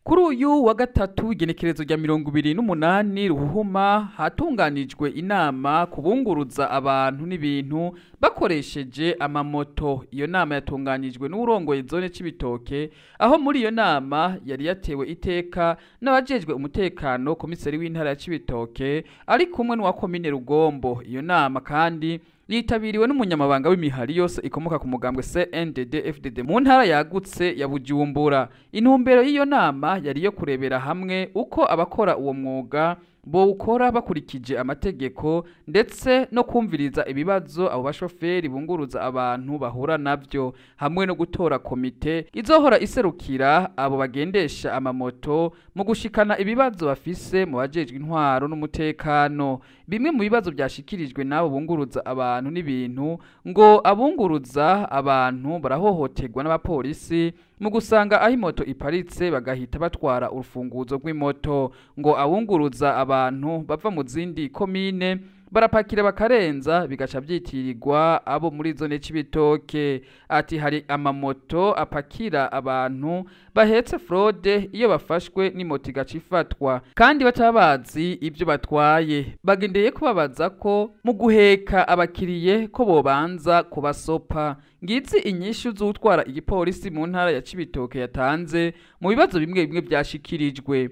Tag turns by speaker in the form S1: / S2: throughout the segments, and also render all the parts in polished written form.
S1: Kuri uyu wa gatatu, igenekerezo rya 28 Ruhuhuma, hatunganijwe inama kubunguruza abantu n'ibintu bakoresheje amamoto. Iyo nama yatunganijwe n'urongoye zone Cibitoke, aho muri iyo nama yari yatewe iteka n'abajejwe umutekano, komiseri w'intara ya Cibitoke ari kumwe n'uwa komine Rugombo. Iyo nama kandi yitabiriwe n'umunyamabanga w'imihari yose ikomoka ku mugambwe CNDD FDD mu ntara yagutse ya Bujumbura. Intumbero y'iyo nama yari iyo kurebera hamwe uko abakora uwo mwuga bowukora bakurikije amategeko, ndetse no kumviriza ibibazo abo bashoferi bunguruza abantu bahura navyo, hamwe no gutora komite izohora iserukira abo bagendesha amamoto mu gushikana ibibazo bafise mu bajejwe intwaro n'umutekano. Bimwe mu bibazo byashikirijwe n'abo bunguruza abantu n'ibintu, ngo abunguruza abantu barahohoterwa n'abapolisi mu gusanga aho imoto iparitse bagahita batwara urufunguzo rw'imoto, ngo abunguruza abantu bava mu zindi komine barapakira bakarenza, bigaca byitirirwa abo muri zone Cibitoke. Ati hari amamoto apakira abantu bahetse fraude, iyo bafashwe n'imoto igaca ifatwa kandi batabazi ibyo batwaye. Bagendeye kubabaza ko mu guheka abakiriye ko bobanza kubasopa. Ngizi inyishu z'utwara igipolisi mu ntara ya Cibitoke yatanze mu bibazo bimwe bimwe byashikirijwe.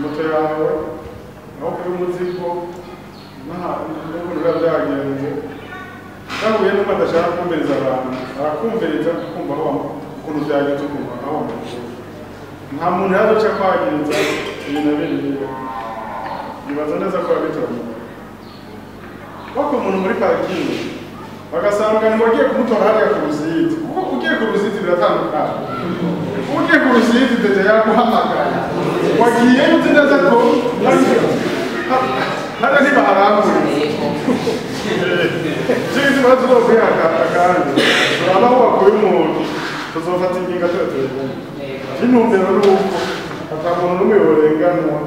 S2: Moto yawe aho kuri umuzigo n'ukuntu biba byagenze, yahuye n'uko adashaka kumviriza abantu, arakumviriza ukumva aho ukuntu byagenze, ukumva aho wamukuye. Nta muntu yazoca kwagiriza ibi na biriya, nibaza neza ko yabitoranye wako umuntu muri parikingi bagasanga ntiwagiye kumutora hariya ku Rusizi, kuko ugiye ku Rusizi biratandukanye. Ugiye ku Rusizi déjà yaguhamagaye, wagiyeyo uzi neza ko hariya ntibaharanguriye. Icyo gituma tuzokwiha akanya turaba aho wakuye umuntu, tuzofata ingingo atari tubibona. Intumbero ni uko ata muntu n'umwe yorenganwa,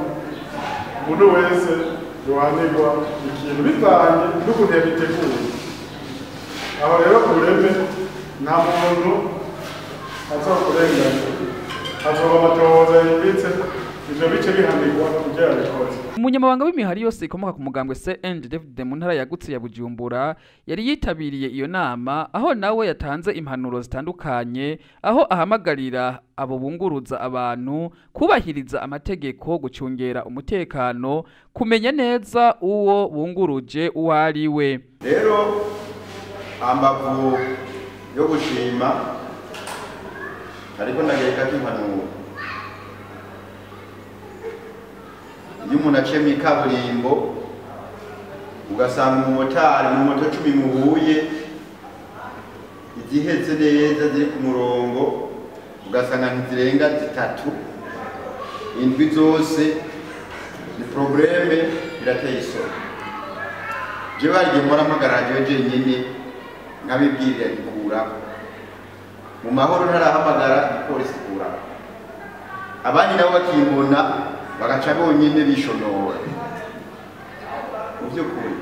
S2: umuntu wese yohanirwa ikintu bivanye n'ukuntu yabiteguye. Aho rero ureme nta muntu azokurenganya, hazoba amatohoza yimbitse, ivyo bice bihanirwa ivyo yabikoze.
S1: Umunyamabanga w'imihari yose ikomoka ku mugambwe CNDD-FDD mu ntara yagutse ya Bujumbura yari yitabiriye iyo nama, aho nawe yatanze impanuro zitandukanye, aho ahamagarira abo bunguruza abantu kubahiriza amategeko, gucungera umutekano, kumenya neza uwo bunguruje uwo ari we.
S3: Rero ambavu yo gushima, ariko ndagereka ko impanuro: iyo umuntu aciye mu ikaburimbo ugasanga umumotari mu moto 10 muhuye, izihetse neza ziri ku murongo ugasanga ntizirenga zitatu, indwi zose ni problème, birateye isoni. Jewe hari igihe mpora mpagarara jewe jenyine nkabibwirira gikuraho mu mahoro, ntarahamagara igipolisi ikuraho, abandi nabo bakimbona bagaca bonyine bishonora. Mu by'ukuri,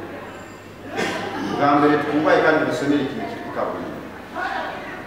S3: bwa mbere twubahe kandi dusonere ikintu cyitwa ikaburimbo.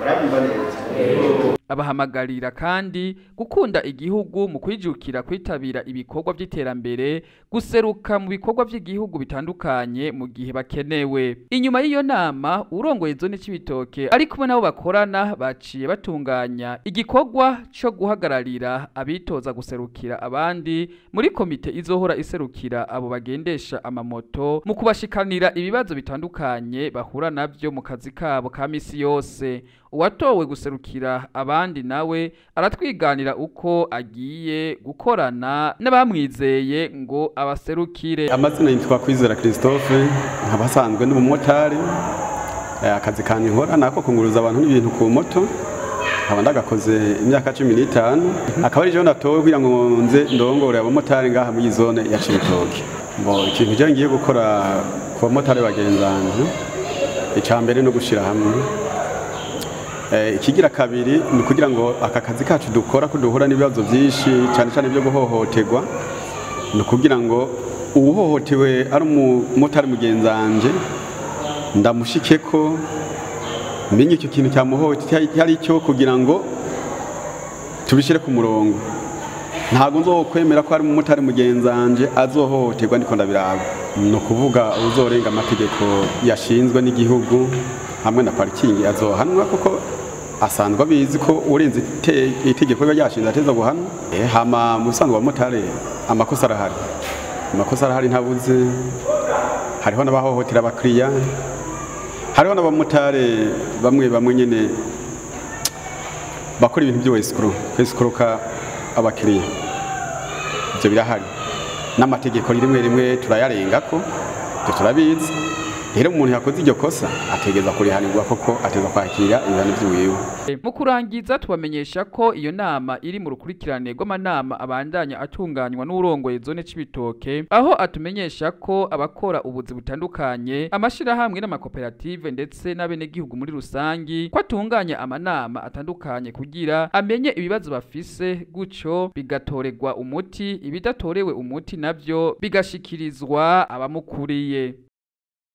S3: Barabyumva neza.
S1: Abahamagarira kandi gukunda igihugu mu kwijukira kwitabira ibikorwa by'iterambere, guseruka mu bikorwa by'igihugu bitandukanye mu gihe bakenewe. Inyuma y'iyo nama, urongoye zone Cibitoke ari kumwe nabo bakorana baciye batunganya igikorwa cyo guhagararira abitoza guserukira abandi muri komite izohora iserukira abo bagendesha amamoto mu kubashikanira ibibazo bitandukanye bahura navyo mu kazi kabo ka misi yose. Uwatowe guserukira abandi nawe aratwiganira uko agiye gukorana n'abamwizeye ngo abaserukire.
S4: Amazina yitwa Kwizera Christophe, nkaba asanzwe ndi umumotari. Akazi kanje nkora nako kunguruza abantu n'ibintu ku moto, nkaba ndagakoze imyaka 15, akaba ari je natowe kugira ngo nze ndongore abamotari ngaha muri zone ya Cibitoke. Bo ikintu je ngiye gukora ku bamotari bagenzanje, icya mbere no gushira hamwe. Ikigira kabiri ni kugira ngo aka kazi kacu dukora ko duhura n'ibibazo byinshi, cyane cyane byo guhohoterwa, ni kugira ngo uwuhohotewe ari umumotari mugenzanje ndamushike ko menye icyo kintu cyamuhohoteye ari cyo, kugira ngo Tubishyire ku murongo. Ntabwo nzokwemera ko hari umumotari mugenzanje azohohoterwa ndiko ndabiraba. Ni ukuvuga uzorenga amategeko yashinzwe n'igihugu hamwe na parikingi azohanwa, kuko asanzwe abizi ko urenze itegeko riba ryashinze ateza guhanwa. Hama mu bisanzwe abamotari amakosa arahari, amakosa arahari ntabuze. Hariho n'abahohotera abakiriya, hariho n'abamotari bamwe bamwe nyene bakora ibintu by'uwesikuru, kwesikuruka abakiriya, ibyo birahari n'amategeko rimwe rimwe turayarengako, ibyo turabizi. Rero umuntu yakoze iryo kosa ategereza kurihanirwa, koko ategereza kwakira ibihano by'iwiwe.
S1: Mu kurangiza, tubamenyesha ko iyo nama iri mu rukurikirane rw'amanama abandanya atunganywa n'urongoye zone Cibitoke, aho atumenyesha ko abakora ubuzi butandukanye, amashirahamwe n'amakoperative ndetse n'abenegihugu muri rusangi, ko atunganya amanama atandukanye kugira amenye ibibazo bafise, gutyo bigatorerwa umuti, ibidatorewe umuti navyo bigashikirizwa abamukuriye.